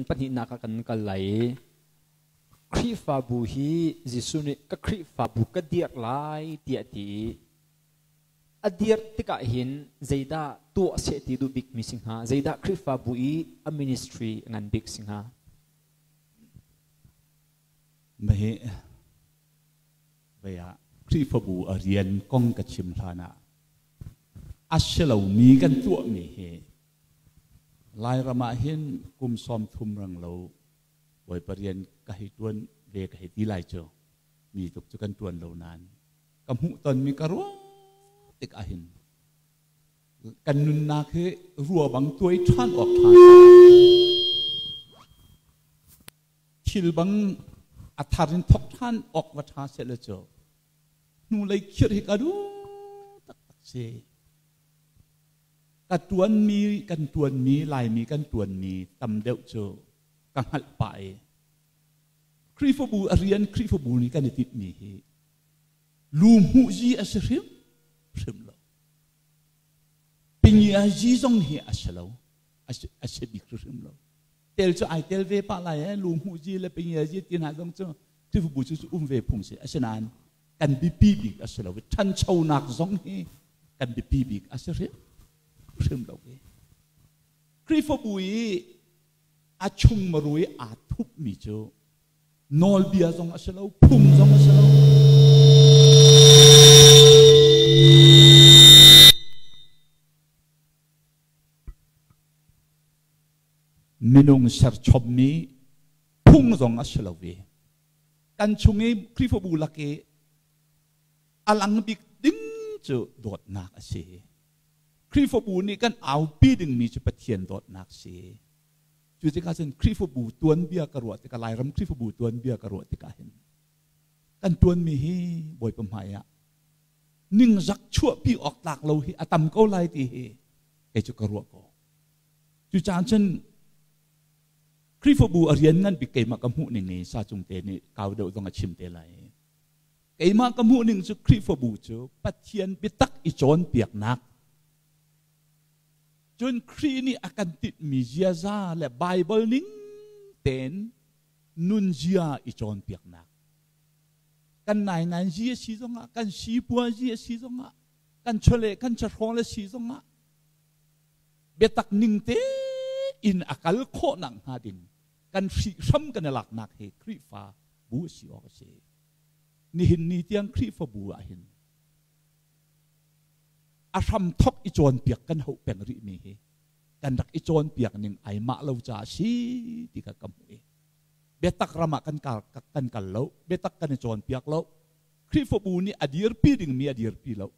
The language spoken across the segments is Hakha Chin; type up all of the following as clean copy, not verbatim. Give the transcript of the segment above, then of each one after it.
Pahnihnak ah kan kal lai i Khrihfabu hi Jesuh nih ka Khrihfabu ka dirh lai tiah a ti i a dirh tikah hin zeidah tuah seh ti duh bikmi si hnga? Zeidah Khrihfabu i a ministry a ngan bik si hnga? Mahi vei ah Khrihfabu a rian kong ka chim hlan ah a si lomi kan tuahmi hi Lairam ah hin kum 30 rang lo Bawipa rian ka hei ṭuan ve ka hei ti lai cu mi tuk cu kan ṭuan lo nain ka hmuh tonmi ka ruah tik ahhin kan nunnak hi rua bang tuai ṭhan awk ṭha thil bang a thar in thok ṭhan awk va ṭha seh cu hnulei khirh hi ka duh taktak si. Ka ṭuanmi kan ṭuanmi Laimi kan ṭuanmi tam deuh cu ka hngalh pah i Khrihfabu a rian Khrihfabu nih kan i timhmi hi lu hmuhzi a si hrimhrim lo. Pingiazi zong hi a si lo. A si bik hrimhrim lo. Tel cu ai tel ve pah lai eh lu hmuhzi le pingiazi ti hna zong cu Khrihfabu cu um ve phung si. Asinain kan biapi bik a si lo i ṭhanchonak zong hi kan biapi bik a si hrimhrim lo i Khrihfabu i a chung maru i aa thupmi cu nawlbia zong a si lo phung zong a si lo minung serchommi phung zong a si lo i kan chung i Khrihfabu lak i a lang bik ding cu dawtnak a si. Khrihfabu nih kan aupi dingmi cu Pathian dawtnak si. Cu tikah cun Khrihfabu tuanbia ka ruah tikah Lairam Khrihfabu tuanbia ka ruah tikah hin kan tuanmi hi Bawipa hmai ah ningzak chuahpi awk tlak lo hi a tam ko lai ti hi kei cu ka ruah ko. Cucaah cun Khrihfabu a rian ngan bik keimah ka hmuh ning i Sacung te nih kau deuh zong a chim te lai. Keimah ka hmuh ning cu Khrihfabu cu Pathian biatak i cawnpiaknak cun Khrih nih a kan tinhmi ziaza le Baibal ning tein nunzia i cawnpiaknak. Kan nainganzi a si zongah, kan sipuazi a si zongah, kan chawleh kan chahrawl a si zongah biatak ning tein a kal khawh nak hnga ding kan hrihhram kan i laknak hi Khrihfa bu a si awk a si. Nihin ni tiang Khrihfabu ah hin a hram thok i cawnpiak kan hauh peng rih mi hi kan rak i cawnpiak ning ai mah lo caah si ti kha ka hmuh i biatak ram ah kan kal kan kal lo biatak kan i cawnpiak lo Khrihfabu nih a dirpi dingmi a dirpi lo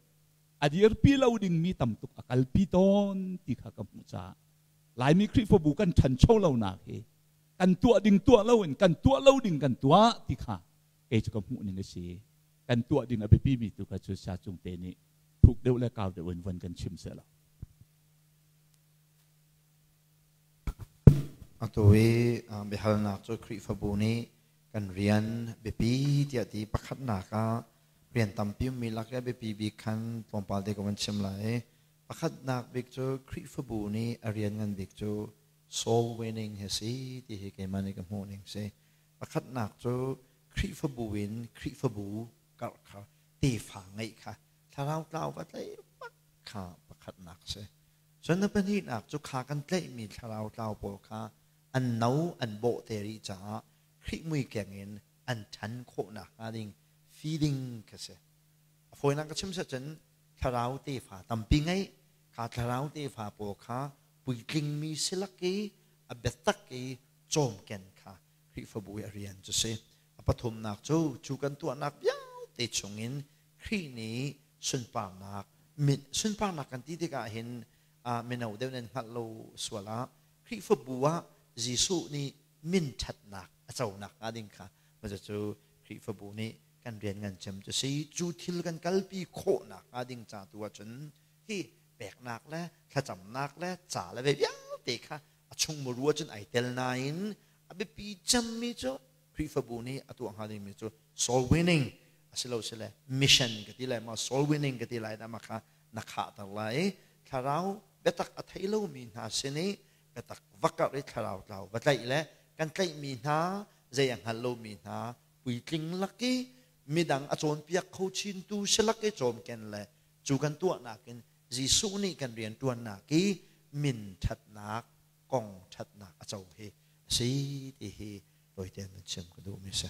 a dirpi lo dingmi tam tuk a kalpi tawn ti kha ka hmuh caah Laimi Khrihfabu kan ṭhancho lonak hi kan tuah ding tuah loin kan tuah lo ding kan tuah ti kha kei cu ka hmuh ning a si. Kan tuah ding a biapimi tu kha cu Saya Cung te nih thuk deuh le kau deuh in von kan chim seh law. Atu i biahalnak cu Khrihfabu nih kan rian biapi tiah ti pakhatnak ah rian tampi ummi lak i a biapi bik khan tlawmpal te ka van chim lai. Pakhatnak bik cu Khrihfabu nih a rian ngan bik cu soul winning hi si ti hi keimah nih ka hmuh ning si. Pakhatnak cu Khrihfabu in Khrihfabu karh kha tefa ngeih kha thlarau tlau va tlaih bak kha pakhatnak si. Cun na pahnihnak cu kha kan tlaihmi thlarau tlau pawl kha an no an bawh te rih caah Khrih mui keng in an ṭhan khawh nakhnga ding feeding kha si. A fawinak ka chim seh cun thlarau tefa tampi ngeih kha thlarau tefa pawl kha puitlingmi silak i a biatak i cawmken kha Khrihfabu i a rian cu si. A pathumnak cu cu kan tuahnak vialte chungin Khrih nih sunparnak sunparnak kan ti tikah hin mino deuh nan hngalh lo sual ah Khrihfabu ah Jesuh nih min ṭhatnak a conak hnga ding kha cu Khrihfabu nih kan rian ngan cem cu si. Cu thil kan kalpi khawhnak hnga ding ca tu ahcun hi peknak le thlacamnak le ca le ve vialte kha a chung muru ahcun ai tel nain a biapi cemmi cu Khrihfabu nih a tuah hnga dingmi cu soul winning asilo sile mission ka ti lai ma soul winning ka ti lai na ma kha na khahter lai thlarau biatak a thei lomi hna sin i biatak va karh i thlarau tlau va tlaih le Kan tlaihmi hna zei a hngal lomi hna puitling lak i midang a cawnpiak kho chintu si lak i cawmken le cu kan tuahnak in Jesuh nih kan rianṭuannak i min ṭhatnak kong ṭhatnak a co hi a si ti hi tawitein van chim ka duhmi a si.